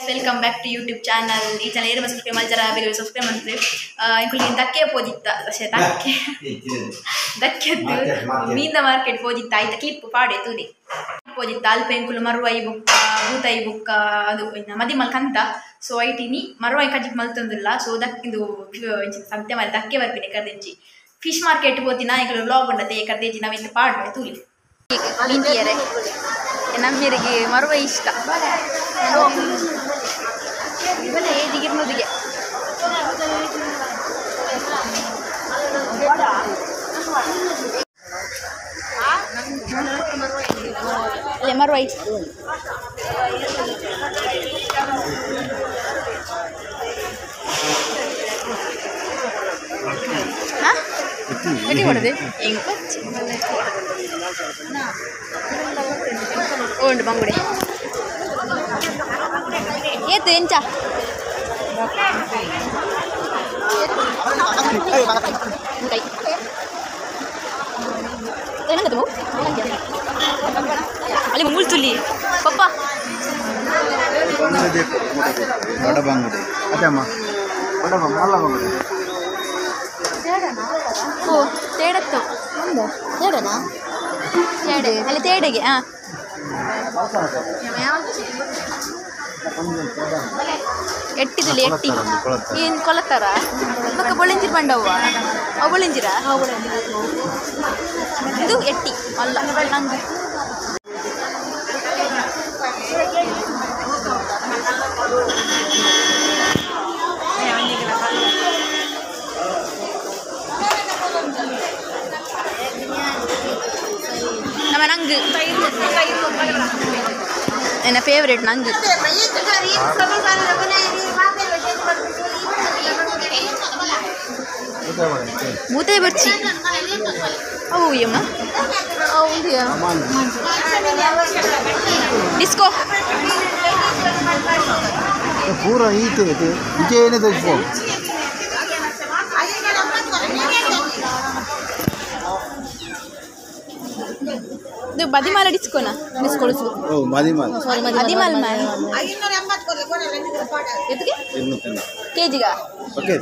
Welcome back to YouTube channel. ಈ channel ಏರು subscribe ಮಲ್ಜರ ಬೇಗ ಸಬ್ಸ್ಕ್ರೈಬ್ ಮಾಡ್ತಾರೆ. ಇಂಕುಲು ದಕ್ಕೆ ಪೋದಿತ್ತ ಅಷ್ಟೇ ದಕ್ಕೆ ದಕ್ಕೆದ್ದು ಮೀನ ಮಾರ್ಕೆಟ್ ಪೋದಿತ್ತ ಆಯ್ತಾ ಕ್ಲಿಪ್ ಪಾಡೆ ತೂಲಿ ಪೋದಿತ್ತ ಅಲ್ಪ ಇಂಕುಲು ಮರುವೈ ಬುಕ್ಕ ಬೂತಾಯಿ ಬುಕ್ಕ ಅದು ಮದಿಮಲ್ ಕಂತ ಸೊ ಐಟಿನಿ ಮರುವೈ ಕಜಿಪ್ ಮಲ್ತೊಂದಿಲ್ಲ ಸೊ ದಕ್ಕಿಂದು ಸಂತೆ ಮಾರಿ ದಕ್ಕೆ ಬರ್ಪಿನಿ ಕರ್ದಿಂಚಿ ಫಿಶ್ ಮಾರ್ಕೆಟ್ ಪೋತಿನ ಇಂಕುಲು ವ್ಲಾಗ್ ಉಂಡತೆ ಕರ್ದೇಜಿ ನಾವಿಂತ ಪಾಡ್ವೆ ತೂಲಿ ಮೀನ್ತಿಯರೆ ನಮ್ಮಿರಿಗೆ ಮರುವ ಇಷ್ಟ ಏಜಿಗಿರ್ನುದಿಗೆ ಅಲ್ಲೇ ಮರುವ ಗಟ್ಟಿ ಇಂಕು ಉಂಡು ಬಂಗುಡೆ ಏತು ಎಂಚ ಅಲ್ಲಿ ಮುಂಗುಲ್ ತುಲಿ ಪಪ್ಪ ಬಡ ಬಂಗುಡೆ ಅದಮ್ಮ ಬಡ ಮಲ್ಲ ಬಂಗುಡೆ ಓ ತೇಡತ್ತು ತೇಡನಾ ತೇಡೆ ಅಲ್ಲಿ ತೇಡೆಗೆ ಹಾಂ ಎಟ್ಟಿದಲ್ಲಿ ಎಟ್ಟಿ ಏನು ಕೊಲತ್ತಾರ ಮಕ್ಕ ಬೊಳಿಂಜಿರ್ ಬಂಡವ್ವ ಅವು ಬೊಳಿಂಜಿರ ಇದು ಎಟ್ಟಿ ಅಲ್ಲ ನಂಗೆ ನಮ್ಮ ನಂಗೆ ನನ್ನ ಫೇವ್ರೇಟ್ ನಂಗೆ ಮೂತೆ ಬರ್ಚಿ ಅವು ಯಮ್ಮ ಡಿಸ್ಕೋ ಪೂರ ಈತೆ ಇದೇನೇ ತೆಗ್ದು ಇದು ಬದಿಮಾಲ ಡಿಸ್ಕೋನಾ ಡಿಸ್ಕೊಳಿಸು ಓ ಮದಿಮಾಲ್ ಮದಿಮಾಲ್ ಮ್ಯಾನ್ ಎತ್ತಿಗೆ ಕೆಜಿಗಾ ಓಕೆ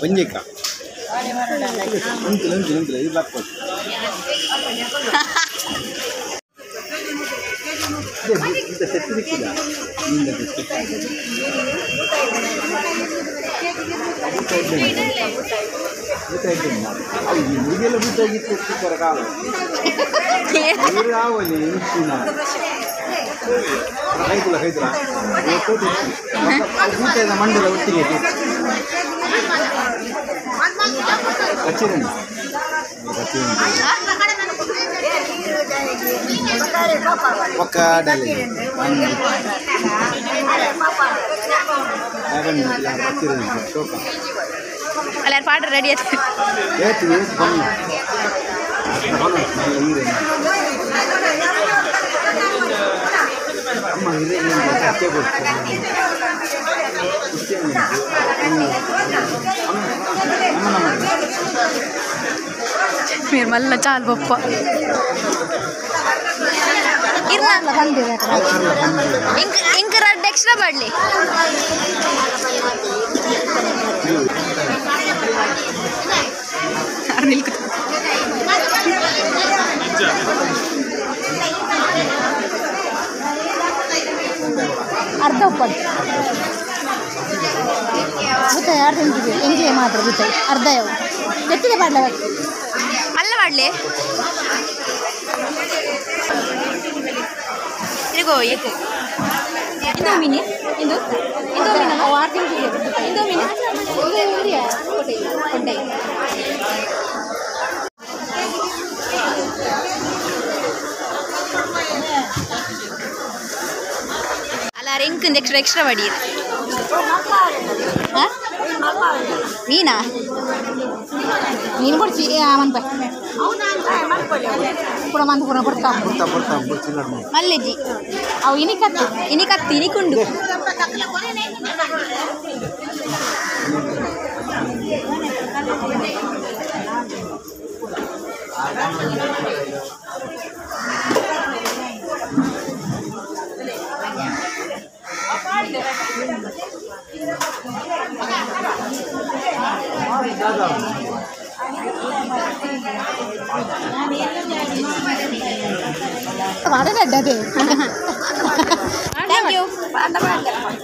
ಒಂಜಿಕ ಉಂಟು ಉಂಟು ಉಂಟು ಇದು ಬಾಕ್ಬೋದು ಇಂಥ ಸೆಟ್ಟು ಸಿಕ್ಕಿಲ್ಲ ನಿಂದ ಭೂತ ಇದ್ದೇನೆ ಮುಗಿಯೆಲ್ಲ ಭೂತ ಆಗಿತ್ತು ಸಿಕ್ಕರ ಕಾಲ ಆವಲ್ಲಿ ಇನ್ಸಿನ ಕೈತುಲ ಕೈತುಲ ಭೂತ ಮಂಡಲ ಒಟ್ಟಿಗೆ ಕಚ್ಚಿರಂಡಿ ಪಕ್ಕ ಡಲಿ ಅಲ್ಲ ಪಾಠ ರೆಡಿ ಆಯ್ತು ಏತು ಬನ್ನಿ ಅಮ್ಮ మీరు మళ్ళీ చాలు పప్ప ఇంక రెండు ఎక్స్ట్రా పడలే ಅರ್ಧ ಉಪ್ಪದು ಗೊತ್ತಾ ಯಾರು ತಿಂತಿದ್ದೀವಿ ಎಂಜಾಯ್ ಮಾತ್ರ ಗೊತ್ತಾಯಿ ಅರ್ಧ ಯಾವ ಎತ್ತಿಗೆ ಬಾಡ್ಲ ಅಲ್ಲ ಮಾಡಲಿ ತಿರುಗೋ ಇದು ಮೀನಿ ಇದು ಇದು ಮೀನು ವಾರ ತಿಂತಿದ್ದೀವಿ ಇದು ಮೀನು ಕೊಂಡೆ ಅಲ್ಲ ರಿಂಕ್ ಎಕ್ಸ್ಟ್ರಾ ಎಕ್ಸ್ಟ್ರಾ ಬಡಿಯಿರಿ ಮೀನಾ ಮೀನು ಕೊಡ್ಸಿ ಮನ್ಪ ಪುರ ಮಂದು ಪುರ ಕೊಡ್ತಾ ಕೊಡ್ತಾ ಕೊಡ್ತಾ ಮಲ್ಲೆಜಿ ಅವು ಇನಿಕತ್ತು ಇನಿಕತ್ತು ಇನಿಕುಂಡು ಅದೇ thank you.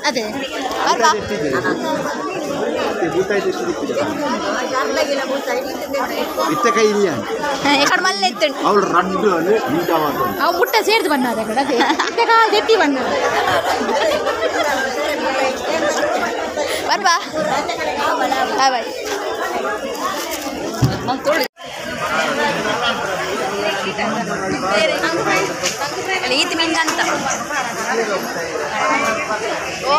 ಅದೇ ಅವು ಮುಟ್ಟ ಸೇರ್ದು ಬಣ್ಣ ಅದೇ ಕಡೆ ಅದೇ ಇತ್ತೆ ಕಾಲು ದೆತ್ತಿ ಬಣ್ಣ ಬರ್ಬಾ ಬಾಯ್ ಬಾಯ್. ಈತ ಮೀನ್ ಅಂತ ಓ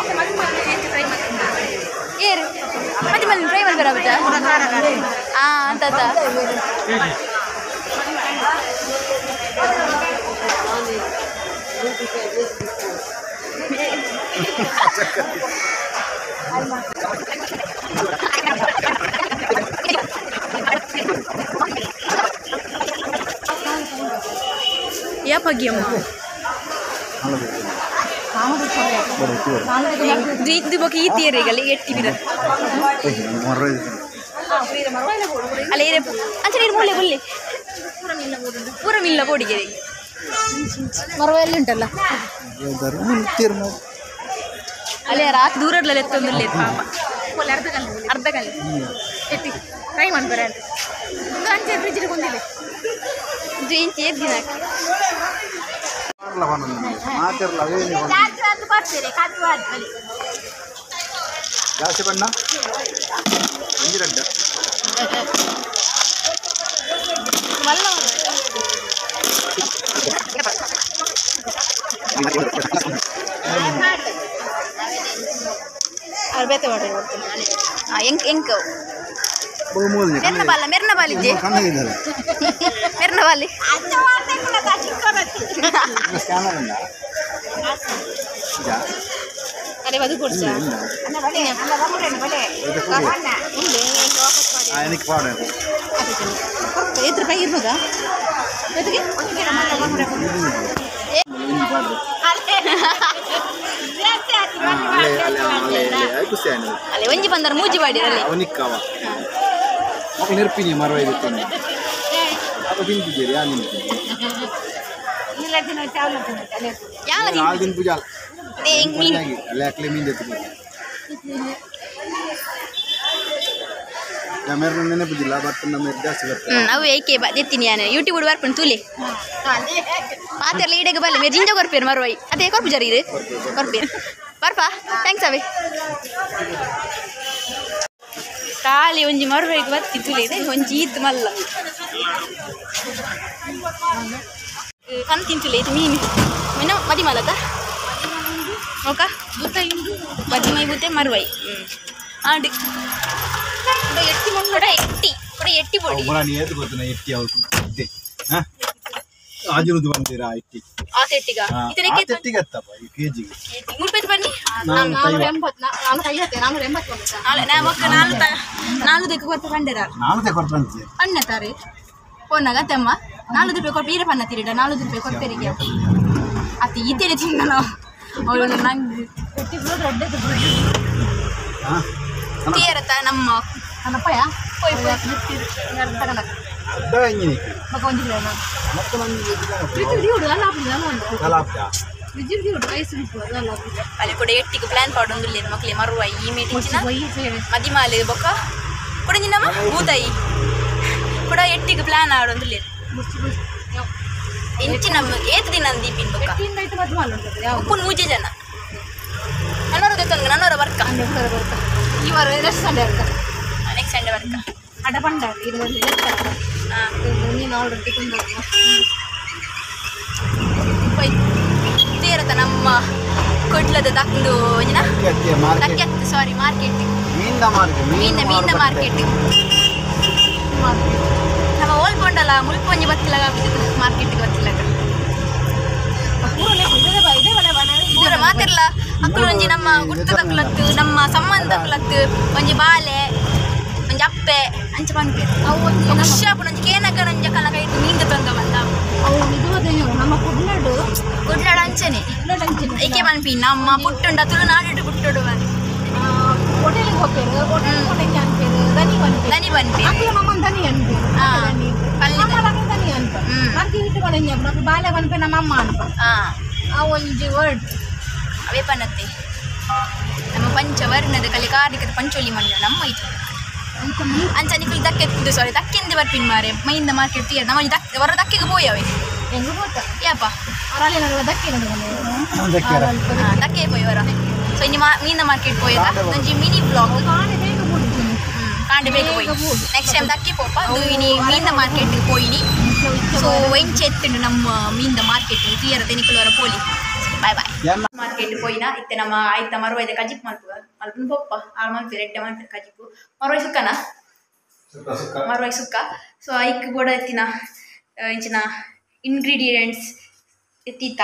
ಏರು ಮತ್ತೆ ಮೇಲೆ ಫ್ರೈ ಮಾಡಿ ಬರಾಬತ್ತ ಹಾಂ ಅಂತ ಅಂತ ಯಾ ಪಗ್ಗಿಯಮ್ಮ ಇದು ಬೊಕ ಈ ತೀರಿಗಲ್ಲಿ ಎಟ್ಟಿ ಬಿರ ಅಲ್ಲ ಏರೆ ಅಂಚನೆ ನೀರು ಮೂಲೆ ಬುಲ್ಲೆ ಪೂರ ಮಿಲ್ಲ ಬೋಡಿಗೆ ಮರವಲ್ಲಿ ಉಂಟಲ್ಲ ಅಲ್ಲೇ ರಾತ್ರಿ ದೂರಡ್ಲಲ್ಲ ಎತ್ತೊಂದಿಲ್ಲ ಪಾಪ ಅರ್ಧ ಕಲ್ಲು ಎತ್ತಿ ಫ್ರೈ ಮಾಡ್ಬಾರ ಅಂಚೆ ಫ್ರಿಜ್ ಕೊಂದಿಲ್ಲ ಇದು ಇಂಚು ಏತ್ ದಿನ ಜಾಸ್ತಿ ಬಣ್ಣ ಒಂಜಿ ರಡ್ಡ ಎಂಕ್ ಎಂಕ್ ಮೆರ್ನ ಬಾಲ ಮೆರ್ನ ಬಾಲಿದ್ದೆ ಮೆರ್ನ ಬಾಲಿ ಅರೆ ಅದು ಕೊಡ್ಸ ಎತ್ತು ರೂಪಾಯಿ ಇರ್ಬೋದಾ ಜೊತೆಗೆ ಅಲ್ಲೇ ಒಂಜಿ ಬಂದಾರ ಮೂಜಿ ಬಾಡಿ ಅಲ್ಲಿ ಅವನಿಕ್ಕವ ಮಕ್ಕಳು ನೆರ್ಪಿನಿ ಮರವ ಇರುತ್ತೇನೆ ಅಪ್ಪ ತಿಂತಿದ್ದೀರಿ ಯಾ ನಿಂತು ನಾಲ್ಕು ದಿನ ಪೂಜಾ ಅಲ್ಲೇ ಅಕ್ಲೆ ಮೀನು ಎತ್ತು ಮೇರೆ ನೆನಪುದಿಲ್ಲ ಬಟ್ ನಮ್ಮ ಜಾಸ್ತಿ ಬರ್ತದೆ ಅವು ಏಕೆ ಎತ್ತೀನಿ ನಾನು ಯೂಟ್ಯೂಬ್ ಬರ್ಪುಂಡು ತೂಲೆ ಪಾತೆರ್ಲ ಈಡೆಗೆ ಬಲ್ಲೆ ಮೇರೆ ಜಿಂಜ ಕೊರ್ಪೇರು ಮರುವೈ ಅದೇ ಕೊರ್ಪು ಜರಿ ಇದು ಕೊರ್ಪೇರು ಬರ್ಪಾ thanks ಅವೇ ಖಾಲಿ ಒಂಜಿ ಮರುವೈಗೆ ಬತ್ತಿ ತೂಲೆ ಇದೆ ಒಂಜಿ ಈತ್ ಮಲ್ಲ ಕಣ್ ತಿಂತುಲೆ ಇದು ಮೀನು ಮೀನು ಮದಿ ಮಲತ ಓಕ ಬದಿಮೈ ಬೂತೆ ಮರುವೈ ಆಂಡ್ ಎಟ್ಟಿ ಮೊಂಡ ಎಟ್ಟಿ ಕೂಡ ಎಟ್ಟಿ ಪೊಡಿ ಏತು ಗೊತ್ತನ ಎಟ್ಟಿ ಅವ್ರು ಆಜುರುದು ಬಂದಿರಾ ಎಟ್ಟಿ ಆ ಸೆಟ್ಟಿಗ ಇದನ್ನ ಎಟ್ಟಿಗೆ ಅತ್ತಪ್ಪ ಈ ಕೆಜಿಗೆ ಮುಲ್ಪೈತು ಬನ್ನಿ 480 ನಾಲ್ಕು ದಕ್ಕೆ ಕೊರ್ಪ ಪಂಡೆರ ನಾಲ್ಕು ದಕ್ಕೆ ಕೊರ್ಪ ಅಂತೀಯ ಪಣ್ಣ ತಾರೆ ಪೋನಾಗ ತಮ್ಮ 4 ರೂಪಾಯಿ ಕೊರ್ಪ ಈರ ಪಣ್ಣ ತಿರಿಡ 4 ರೂಪಾಯಿ ಕೊರ್ಪೆರಿಗೆ ಅತಿ ಈತೇನೆ ತಿಂದ ನಾವು ಅವಳು ನಂಗೆ ತೀರತ್ತ ನಮ್ಮ ನನ್ನಪ್ಪಯ್ಯ ಪೋಯ್ ಪೋಯ್ ಅಲ್ಲಿ ಕೂಡ ಎಟ್ಟಿಗೆ ಪ್ಲಾನ್ ಪಾಡೊಂದಿಲ್ಲ ಮಕ್ಕಳಿಗೆ ಮರುವ ಈ ಮೀಟಿಂಗ್ ಮದಿಮಾಲೆ ಬೊಕ್ಕ ಕೂಡ ನಿನ್ನಮ್ಮ ಭೂತಾಯಿ ಕೂಡ ಎಟ್ಟಿಗೆ ಪ್ಲಾನ್ ಆಡೊಂದಿಲ್ಲ ಇಂಚಿನ ಏತ್ ದಿನ ದೀಪಿನ ಬೊಕ್ಕ ಉಪ್ಪುನ್ ಮೂಜೆ ಜನ ನನ್ನೋರ ಗೊತ್ತಂಗ ನನ್ನೋರ ವರ್ಕ ಈ ವಾರ next Sunday work next Sunday work ಅಡ ಪಂಡ ನೀನು ಆಲ್ರೆಡಿ ತೀರತ ನಮ್ಮ ಕೊಡ್ಲದ ದಕ್ದು ಒಂಜಿನ ದಕ್ಕೆತ್ತು ಸಾರಿ ಮಾರ್ಕೆಟ್ ಮೀನ ಮೀನ ಮಾರ್ಕೆಟ್ ನಮ್ಮ ಓಲ್ ಪೊಂಡಲ್ಲ ಮುಲ್ಪ ಒಂಜಿ ಬತ್ತಿಲಾಗ ಮಾರ್ಕೆಟ್ಗೆ ಬತ್ತಿಲಾಗ ಪೂರ ಮಾತಿರ್ಲ ಅಕ್ಕಲು ಒಂಜಿ ನಮ್ಮ ಗುರ್ತದಕ್ಕಲತ್ತು ನಮ್ಮ ಸಂಬಂಧಕ್ಕಲತ್ತು ಒಂಜಿ ಬಾಲೆ ಒಂಜಿ ಅಪ್ಪೆ ಅಂಚ ಪನ್ಪೇರು ಅವು ಒಂಜಿ ಖುಷಿ ಆಪುಂಡು ಒಂಜಿ ಕೇನಗ ಒಂಜಿ ಕಲ ಕೈಟ್ ಮೀನ್ದ ತೊಂದ ಬಂದ ಅವು ನಿಜವಾದ ನಮ್ಮ ಕುಡ್ಲಡು ಕುಡ್ಲಡು ಅಂಚನೆ ಏಕೆ ಪನ್ಪಿ ನಮ್ಮ ಪುಟ್ಟುಂಡ ತುಳುನಾಡು ಪುಟ್ಟುಡು ಹೋಟೆಲ್ಗೆ ಹೋಗ್ಪೇರು ಹೋಟೆಲ್ ಅನ್ಪೇರು ದನಿ ಪನ್ಪೇರು ದನಿ ಪನ್ಪೇರು ಅಕ್ಲು ನಮ್ಮನ್ ದನಿ ಅನ್ಪೇರು ನಮ್ಮ ದನಿ ಅನ್ಪ ಮಂತಿ ಇಟ್ಟುಕೊಂಡು ನಮ್ಗೆ ಬಾಲೆ ಪನ್ಪೆ ನಮ್ಮ ಅಮ್ಮ ಅನ್ಪ ಆ ಒಂಜಿ ವರ್ಡ್ ಅವೇ ಪನ್ನತ್ತೆ ನಮ್ಮ ಪಂಚವರ್ಣದ ಕಲೆ ಕಾರ್ಣಿಕದ ಪಂಚೋಲಿ ಮಣ್ಣು ನಮ್ಮ ಇದು ಅಂಚ ನಿಕುಲು ದಕ್ಕೆ ಸಾರಿ ದಕ್ಕೆಂದು ಬರ್ಪಿನ್ ಮಾರೆ ಮೈಯಿಂದ ಮಾರ್ಕೆಟ್ ತೀರ ನಮ್ಮ ದಕ್ಕೆ ಹೊರ ದಕ್ಕೆಗೆ ಪೋಯವೆ ಯಾಪ ದಕ್ಕೆ ಪೋಯವರ ಸೊ ಇನ್ನು ಮೀನ ಮಾರ್ಕೆಟ್ ಪೋಯದ ಒಂಜಿ ಮಿನಿ ಬ್ಲಾಗ್ ಕಾಂಡೆ ಬೇಗ ಪೋಯಿ ನೆಕ್ಸ್ಟ್ ಟೈಮ್ ದಕ್ಕೆ ಪೋಪ ಅದು ಇನಿ ಮೀನ ಮಾರ್ಕೆಟ್ ಪೋಯಿನಿ ಸೊ ಎಂಚೆ ಎತ್ತುಂಡು ನಮ್ಮ ಮೀನ ಮಾರ್ಕೆಟ್ ತೀರ ನಿಕುಲು ವರ ಪೋಲಿ ಬಾಯ್ ಬಾಯ್ ಮಾರ್ಕೆಟ್ ಪೋಯಿನ ಇತ್ತೆ ನಮ್ಮ ಆಯ್ತ ಮರವೈದ ಕಜಿಪ್ ಮಲ್ಪುಗ ಮಲ್ಪುನ ಪೊಪ್ಪ ಆರು ಮಲ್ಪಿ ರೆಡ್ಡೆ ಮಲ್ಪಿ ಕಜಿಪ್ಪು ಮರವೈ ಸುಕ್ಕನ ಮರವೈ ಸುಕ್ಕ ಸೊ ಐಕ್ ಬೋಡ ಎತ್ತಿನ ಇಂಚಿನ ಇಂಗ್ರೀಡಿಯೆಂಟ್ಸ್ ಎತ್ತಿತ್ತ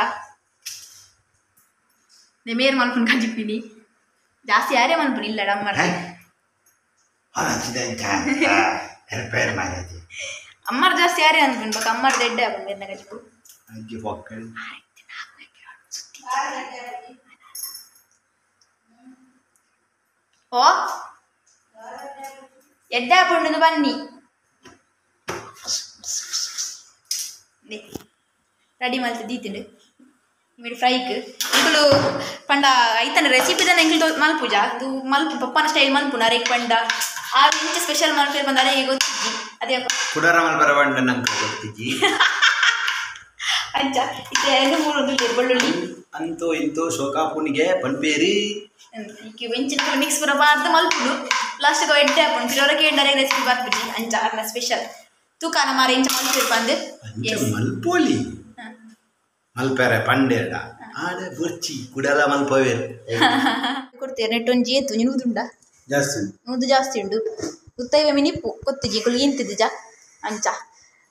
ಮೇರ್ ಮಲ್ಪುನ ಕಜಿಪ್ಪಿನಿ ಜಾಸ್ತಿ ಯಾರೇ ಮಲ್ಪುನ ಇಲ್ಲ ಅಮ್ಮರ ಅಮ್ಮರ್ ಜಾಸ್ತಿ ಯಾರೇ ಅನ್ಪುನ್ ಬಕ್ ಅಮ್ಮರ್ ಎಡ್ಡೆ ಆಪುಂಡು ಮೇರ್ನ ಕಜಿಪ್ಪು ಓ ಎಡ್ಡೆ ಆಪುಂಡು ಬನ್ನಿ ರೆಡಿ ಮಲ್ತು ದೀತಿಂಡು ಇಮಿಡಿ ಫ್ರೈಕ್ ಇಂಕುಲು ಪಂಡ ಐತನ ರೆಸಿಪಿ ದಾನ ಎಂಕುಲು ಮಲ್ಪುಜ ಅದು ಮಲ್ಪು ಪಪ್ಪನ ಸ್ಟೈಲ್ ಮಲ್ಪುನ ಅರೆಗ್ ಪಂಡ ಆ ಇಂಚ ಸ್ಪೆಷಲ್ ಮಲ್ಪು ಬಂದ ಅರೆಗೆ ಗೊತ್ತಿಜ್ಜಿ ಅದೇ ಕುಡರ ಮಲ್ಪರ ಪಂಡ ನಂಗೆ ಗೊತ್ತಿಜ್ಜಿ ಅಂಚ ಇತ್ತೆ ಎಣ್ಣೆ ಮೂರು ಬೆಳ್ಳುಳ್ಳಿ ಅಂತೂ ಇಂತೂ ಶೋಕಾಪುನಿಗೆ ಪನ್ಪೇರಿ ಎಂಚಿನ ಮಿಕ್ಸ್ ಪೂರ ಬಾರ್ದು ಮಲ್ಪುಡು ಲಾಸ್ಟ್ಗೆ ಎಡ್ಡೆ ಆಪುಂಡು ಪಿರೊರಕ್ಕೆ ಎಂಡರೆ ರೆಸಿಪಿ ಬರ್ಪುಜಿ ಅಂಚ ಅರ್ನ ಸ್ಪೆಷಲ್ ತೂಕಾನ ಮಾರ ಇಂಚ ಮಲ್ಪು ಪಂದ್ ಮಲ್ಪೋಲಿ ಮಲ್ಪೆರೆ ಪಂಡೇಡ ಆಡೆ ಬುರ್ಚಿ ಕುಡಲ ಮಲ್ಪವೇರು ಕೊಡ್ತೇವೆ ನೆಟ್ಟೊಂಜಿ ಏತು ನೂದುಂಡ ಜಾಸ್ತಿ ನೂದು ಜಾಸ್ತಿ ಉಂಡು ಉತ್ತೈವೆ ಮಿನಿಪ್ಪು ಕೊತ್ತುಜಿ ಕುಲು ಇಂತಿದ್ದು ಅಂಚ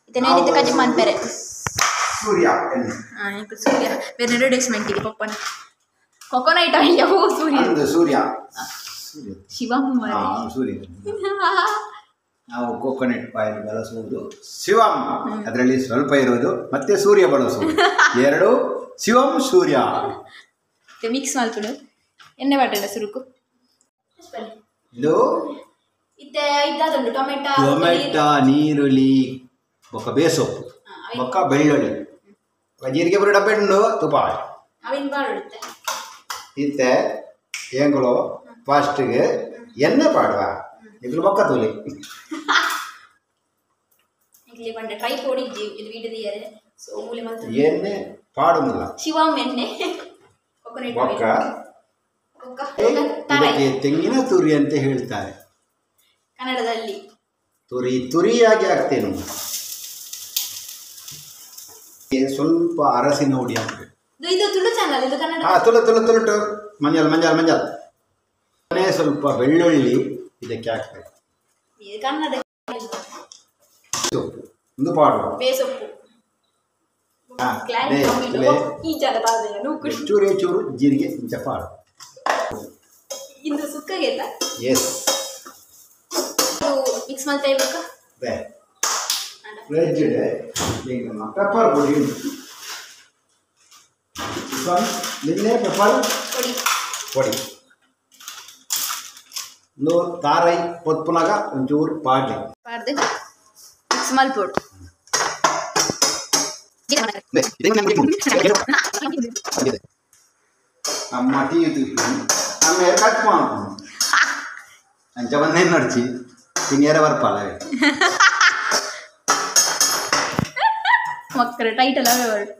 ಇತ್ತೆ ನೇನಿತ್ತೆ ಕಜಿ ಮನ್ಪೆರೆ ಸೂರ್ಯ ಹಾಂ ಸೂರ್ಯ ಬೇರೆ ಅಡ್ವರ್ಟೈಸ್ಮೆಂಟ್ ಇದೆ ಪಪ್ಪನ ಕೊಕೊನೈಟ್ ಆಯಿಲ್ ಓ ಸೂರ್ಯ ಅಂದು ಸೂರ್ಯ ಶಿವಮ್ಮ ಸೂರ್ಯ ನಾವು ಕೋಕೋನಟ್ ಆಯಿಲ್ ಬಳಸುವುದು ಶಿವಂ ಅದರಲ್ಲಿ ಸ್ವಲ್ಪ ಇರುವುದು ಮತ್ತೆ ಸೂರ್ಯ ಬಳಸುವುದು ಎರಡು ಶಿವಂ ಸೂರ್ಯ ಮಿಕ್ಸ್ ಮಾಡ್ಕೊಂಡು ಎಣ್ಣೆ ಬಾಟಲ್ಲ ಸುರುಕು ಇದು ಇತ್ತೆ ಇದ್ದಾದುಂಟು ಟೊಮೆಟೊ ಟೊಮೆಟೊ ನೀರುಳ್ಳಿ ಬೊಕ್ಕ ಬೇಸೊಪ್ಪು ಬೊಕ್ಕ ಬೆಳ್ಳುಳ್ಳಿ ಜೀರಿಗೆ ಪೂರ ಡಬ್ಬೆ ಉಂಡು ತುಪ್ಪ ಅವಿನ ಬಾಡುತ್ತೆ ಇತ್ತೆ ಏಂಗಳು ಫಸ್ಟ್ಗೆ ಎಣ್ಣೆ ಪಾಡುವ ಇಗ್ಲು ಬೊಕ್ಕ ತೂಲಿ ಇಡ್ಲಿ ಬಂಡೆ ಟ್ರೈ ಕೊಡಿದ್ದಿ ಇದು ವಿಡಿಯೋದಿದ್ದಾರೆ ಸೊ ಮೂಲೆ ಮತ್ತು ಎಣ್ಣೆ ಪಾಡುವುದಿಲ್ಲ ಶಿವಂ ಎಣ್ಣೆ ಕೊಕೊನಟ್ ಬೊಕ್ಕ ಬೊಕ್ಕ ಇದಕ್ಕೆ ತೆಂಗಿನ ತುರಿ ಅಂತ ಹೇಳ್ತಾರೆ ಕನ್ನಡದಲ್ಲಿ ತುರಿ ತುರಿಯಾಗಿ ಹಾಕ್ತೇನೆ ಸ್ವಲ್ಪ ಅರಸಿನ ಹುಡಿ ಹಾಕಬೇಕು ಇದು ತುಳು ಚಾನಲ್ ಇದು ಕನ್ನಡ ಹಾಂ ತುಳು ತುಳು ತುಳುಟು ಮಂಜಲ್ ಮಂಜಲ್ ಮಂಜಲ್ ಸ್ವಲ್ಪ ಬೆಳ್ಳುಳ್ಳಿ ಇದಕ್ಕೆ ಹಾಕಬೇಕು ಇದು ಕನ್ನಡ ಸೊಪ್ಪು ಒಂದು ಪಾಡುವ ಬೇಸೊಪ್ಪು ಚೂರೇ ಚೂರು ಜೀರಿಗೆ ಇಂಚ ಪಾಡು ಇಂದು ಸುಕ್ಕಗೆಲ್ಲ ಎಸ್ ಮಿಕ್ಸ್ ಮಾಡ್ತಾ ಇರ್ಬೇಕಾ ಬೇ ವೆಜ್ ಪೆಪ್ಪರ್ ಪೊಡಿ ನಿನ್ನೆ ಪೆಪ್ಪರ್ ಪೊಡಿ ಪೊಡಿ ಒಂದು ತಾರೈ ಪೊತ್ಪುನಾಗ ಒಂಚೂರು ಪಾಡ್ಲಿ ಪಾಡ್ದು ಮಿಕ್ಸ್ ಮಲ್ಪೊಡು ನಮ್ಮ ಟಿ ನಮ್ಮ ಕಟ್ ಮಾಡ್ಕೊಂಡು ಅಂಚ ಬಂದೇನು ನಡ್ಚಿ ತಿನ್ನೇರ ಬರ್ಪಾಲ ಮಕ್ಕಳ ಟೈಟಲ್ ಅವೇ ವರ್ಡ್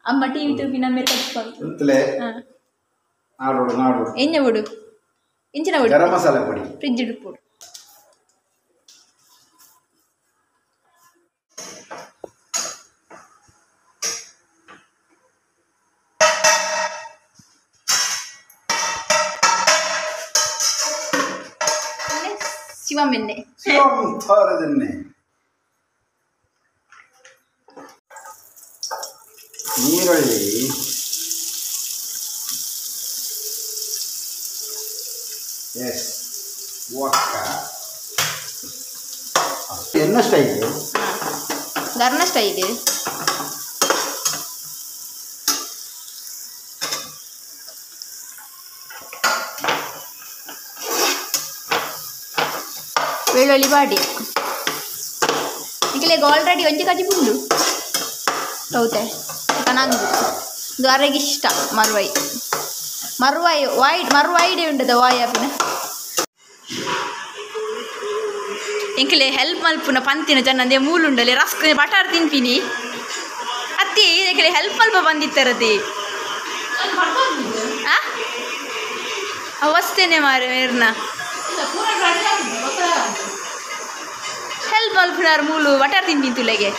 ಅಮ್ಮ ಟಿವಿ ತೂಪಿ ನಮ್ಮ ಕಟ್ ಅಂತಲೇ ನಾಡೋಡು ನಾಡೋಡು ಎಣ್ಣೆ ಬಿಡು ಇಂಚಿನ ಬಿಡು ಗರಂ ಮಸಾಲೆ ಪುಡಿ ಫ್ರಿಜ್ ಇಡ್ಪೊಡು ಶಿವಮೆಣ್ಣೆ ಶಿವಂ ಥರದನ್ನೇ ನೀರುಳ್ಳಿ ಎಸ್ ಒಕ್ಕ ಎನ್ನ ಸ್ಟೈಲು ಗರ್ನ ಸ್ಟೈಲ್ ಬೆಳ್ಳುಳ್ಳಿ ಪಾಡಿ ನಿಕಲೆಗ್ ಆಲ್ರೆಡಿ ಒಂಜಿ ಕಜಿಪು ಉಂಡು ಹೌದೇ ಕನಾಂಗು ಇದು ಅರೆಗೆ ಇಷ್ಟ ಮರ್ವೈ ಮರ್ವಾಯಿ ವಾಯ್ ಮರ್ವಾಯಿಡೆ ಉಂಡದ ವಾಯ್ ಅಪಿನ ಎಂಕಲೆ ಹೆಲ್ಪ್ ಮಲ್ಪುನ ಪಂತಿನ ಜನ ಮೂಲುಂಡಲೆ ರಸ್ಕ್ ಬಟಾರ್ ತಿನ್ಪಿನಿ ಅತ್ತಿ ಎಂಕಲೆ ಹೆಲ್ಪ್ ಮಲ್ಪ ಬಂದಿತ್ತರತಿ ಅವಸ್ಥೆನೆ ಮಾರೆ ಮೇರ್ನ ಹೆಲ್ಪ್ ಮಲ್ಪುನಾರ್ ಮೂಲು ಬಟಾರ್ ತಿನ್ಪಿನಿ ತುಲೆಗೆ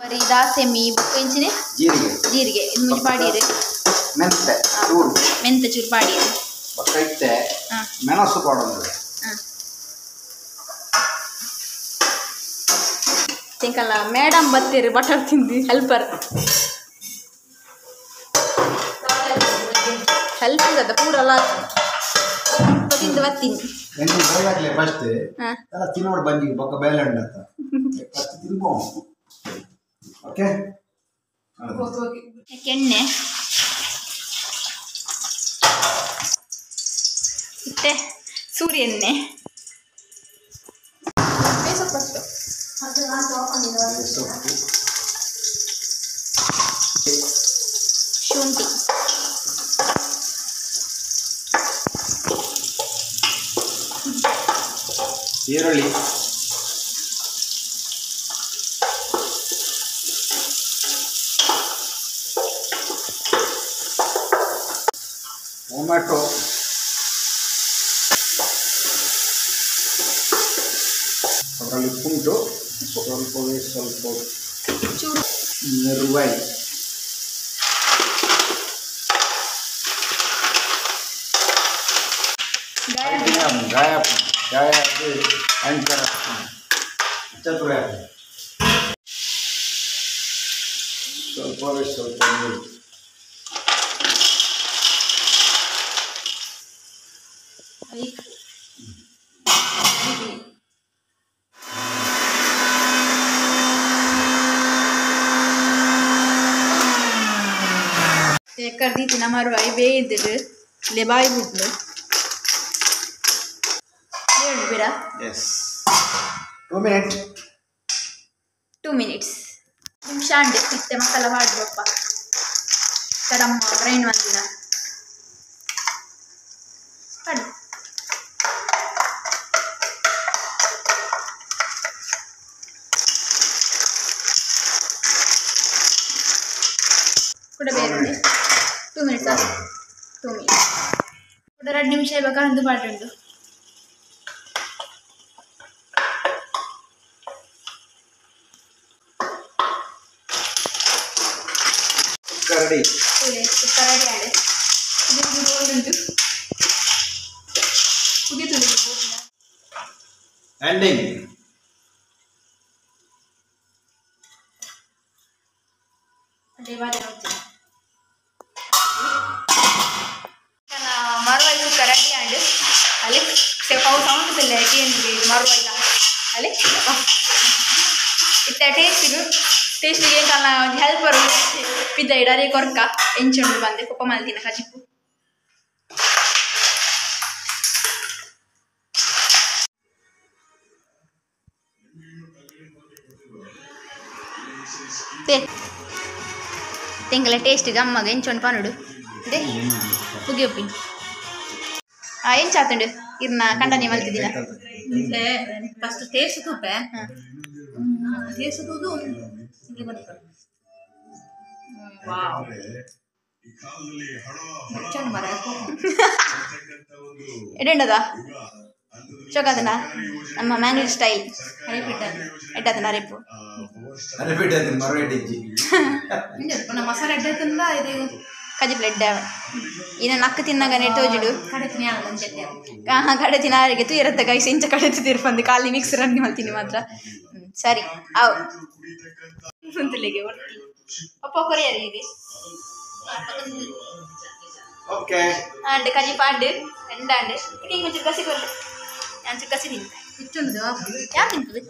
ಬರೀ ದಾಸೆಮಿ ಬೊಕ್ಕ ಇಂಚಿನೆ ಜೀರಿಗೆ ಜೀರಿಗೆ ಇದು ಮುಂಚೆ ಪಾಡಿರು ಮೆಂತೆ ಚೂರು ಮೆಂತೆ ಚೂರು ಪಾಡಿರು ಬೊಕ್ಕ ಇತ್ತೆ ಮೆಣಸು ಪಾಡೊಂದು ತಿಂಕಲ್ಲ ಮೇಡಮ್ ಬತ್ತೀರಿ ಬಟರ್ ತಿಂದು ಹೆಲ್ಪರ್ ಹೆಲ್ಪಿಂಗ್ ಅದ ಪೂರ ಅಲ್ಲ ತಿಂದು ಬತ್ತೀನಿ ಬೆಂಜಿ ಫಸ್ಟ್ ಎಲ್ಲ ತಿನ್ನೋಡು ಬಂಜಿಗೆ ಬೊಕ್ಕ ಬೇಲೆ ಉಂಡತ್ತ ಫಸ್ಟ್ ತಿನ್ಬೋ ಓಕೆ ಎಣ್ಣೆ ಮತ್ತೆ ಸೂರ್ಯ ಎಣ್ಣೆ ಶುಂಠಿ ಈರುಳ್ಳಿ ಟೊಮೆಟೊ ಅದರಲ್ಲಿ ಉಂಟು ಸ್ವಲ್ಪವೇ ಸ್ವಲ್ಪ ಚೂರು ನಿರ್ವೈ ಗಾಯ ಗಾಯ ಅಂಚರ ಚತುರ ಸ್ವಲ್ಪವೇ ಸ್ವಲ್ಪ ನೀರು ಕರ್ದಿತ್ತಿನ ಮರುವಾಯಿ ಬೇಯ್ದಿಡು ಇಲ್ಲೇ ಬಾಯಿ ಬಿಡ್ಲು ಹೇಳು ಬೇಡ ಎಸ್ 2 ಮಿನಿಟ್ 2 ಮಿನಿಟ್ಸ್ ನಿಮಿಷ ಅಂಡೆ ಇತ್ತೆ ಮಸಾಲ ಮಾಡಿದ್ರಪ್ಪ ಕಡಮ್ಮ ಗ್ರೈಂಡ್ ಒಂದಿನ ಮಾಡಿ ಕೂಡ ಬೇರೆ 2 ಮಿನಿಟ್ಸ್ 2 ಮಿನಿಟ್ಸ್ ಕೂಡ 2 ನಿಮಿಷ ಇವಾಗ ಅಂದು ಪಾಡುಂಡು ರೆಡಿ ರೆಡಿ ಆಡೆ ಇದು ಉಂಟು ಎಂಡಿಂಗ್ ಮರುವಾಯಿ ಕುಕ್ಕರ್ ರೆಡಿ ಆಂಡ್ ಅಲ್ಲಿ ಸೌಂಡ್ ಇಲ್ಲ ಮರುವಾಯ್ತ ಅಲ್ಲಿ ಇತ್ತ ಟೇಸ್ಟಿಗೆ ಟೇಸ್ಟಿಗೆ ಎಂಕಲ್ನ ಒಂಜಿ ಹೆಲ್ಪರ್ ಪಿದ್ದ ಇಡರೆ ಕೊರ್ಕ ಎಂಚುಂಡು ಬಂದೆ ಕೊಪ್ಪ ಮಲ್ದಿನ ಕಜಿಪು ತೆಂಗಲ ಟೇಸ್ಟ್ ಗಮ್ಮಗ ಎಂಚುಂಡು ಪನುಡು they ಪುಗಿಯೊಪ್ಪಿ ಎಂಚಾತುಂಡು ಇರ್ನ ಕಂಡನೆ ಮಲ್ತಿದ್ದಿನ ಫಸ್ಟ್ ಟೇಸ್ಟ್ ತೂಪೆ ಟೇಸ್ಟ್ ತೂದು ಇಲ್ಲಿ ಬರ್ತದೆ ವಾವ್ ಮರ ಎಡೆಂಡದ ಚೊಕದನ ನಮ್ಮ ಮ್ಯಾಂಗ್ಳೂರ್ ಸ್ಟೈಲ್ ಎಡ್ಡದನ ಅರೆಪು ಮಸಾಲೆ ಎಡ್ಡೆ ತಿಂದ ಇದು ಕಜಿಪ್ಲ ಎಡ್ಡೆ ಇನ್ನ ನಕ್ಕು ತಿನ್ನಾಗ ನೆಟ್ಟೋಜಿಡು ಕಡೆ ತಿನ್ನಾರಿಗೆ ತೂ ಇರತ್ತ ಗೈಸ್ ಇಂಚ ಕಡೆ ತಿರ್ಪಂದು ಖಾಲಿ ಮಿಕ್ಸರ್ ಅನ್ನು ಮಲ್ತೀನಿ ಮಾತ್ರ. ಸರಿ ಅವು ಅಂತಲಿಗೆ ಒರ್ತಿ ಅಪ್ಪ ಕೊರಿಯರ್ ಇದೆ ಓಕೆ ಅಂಡ್ ಕಜಿಪ ಅಂಡ್ ಎಂಡಾಂಡ್ ಈಗ ಒಂಚೂರು ಕಸಿ ಕೊರ್ಲೆ ಒಂಚೂರು ಕಸಿ ತಿಂತ ಇಟ್ಟುಂಡು ಯಾರು ತಿಂತದೆ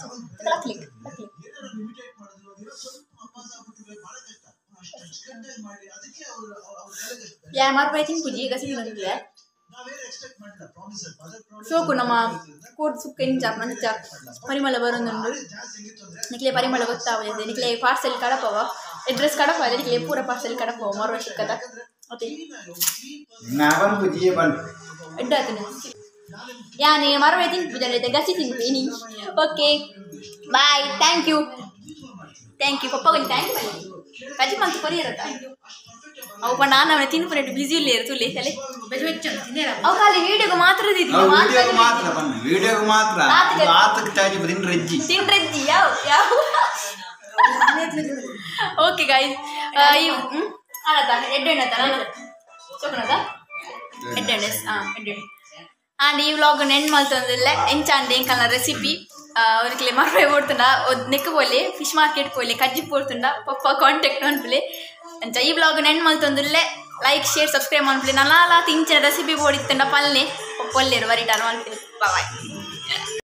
ಲಕ್ಲಿಕ್ ಲಕ್ಲಿಕ್ ಯಾ ಮಾರ್ಪಾಯಿ ತಿನ್ಪುಜಿ ಕಸಿ ತಿನ್ನೋದಿಲ್ಲ. ಸೋಕು ನಮ್ಮ ಕೋರ್ಟ್ ಸುಕ್ಕ ಇಂಚ ಮಂಚ ಪರಿಮಳ ಬರೋದುಂಡು. ನಿಕ್ಲೆ ಪರಿಮಳ ಗೊತ್ತಾವದೆ ನಿಕ್ಲೆ ಪಾರ್ಸೆಲ್ ಕಡಪವ ಅಡ್ರೆಸ್ ಕಡಪ ನಿಕ್ಲೆ ಪೂರ ಪಾರ್ಸೆಲ್ ಕಡಪವ ಮರುವ ಸುಕ್ಕದ ಓಕೆ ಎಡ್ಡಾತನ ಯಾನೆ ಮರವೆ ತಿನ್ಪು ಗಸಿ ತಿನ್ಪೇನಿ. Okay bye, thank you thank you papa ಕೊಂಚ thank you ಕಜ್ಜಿ ಮಂತು ಕೊರಿಯರತ್ತ ಅವು ಪಂಡ ನಾನು ಅವನ ತಿನ್ಪುನೆಟ್ ಬಿಸಿ ಇಲ್ಲ ತುಲೆ ಅಲೆ ಅವು ಖಾಲಿ ವೀಡಿಯೋಗೆ ಮಾತ್ರ ವೀಡಿಯೋಗೆ ಮಾತ್ರ ತಿನ್ರೆಜ್ಜಿ ಯಾವ ಯಾವ. ಓಕೆ ಗಾಯ್ಸ್ ಅಲ್ಲದ ಎಡ್ಡೆಣ್ಣತ ಚೊಕನದ ಎಡ್ಡೆಣ್ಣೆ ಹಾಂ ಎಡ್ಡೆಣ್ಣೆ. ಆಂಡ್ ಈ ವ್ಲಾಗ್ ಎಂಡ್ ಮಲ್ತೊಂದಿಲ್ಲ ಎಂಚಾಂಡ್ ಎಂಕಲ್ನ ರೆಸಿಪಿ ಅವ್ರಿಗೆ ಮರ್ವೆ ಓಡ್ತುಂಡ ನೆಕ್ ಪೋಲೆ ಫಿಶ್ ಮಾರ್ಕೆಟ್ ಪೋಲೆ ಕಜ್ಜಿ ಪೋಡ್ತುಂಡ ಪಪ್ಪ ಕಾಂಟ್ಯಾಕ್ಟ್ ಮನ್ಪುಲೆ. ಅಂಚ ಈ ವ್ಲಾಗ್ ಎಂಡ್ ಮಲ್ತೊಂದಿಲ್ಲ ಲೈಕ್ ಶೇರ್ ಸಬ್ಸ್ಕ್ರೈಬ್ ಮನ್ಪುಲೆ. ನಲಾಲ ತಿಂಚಿನ ರೆಸಿಪಿ ಬೋಡಿತ್ತುಂಡ ಪಲ್ಲೆ ಪೊಲ್ಲೇರು ವರಿಟಾರು ಮಲ್ಪುಲೆ. ಬಾಯ್.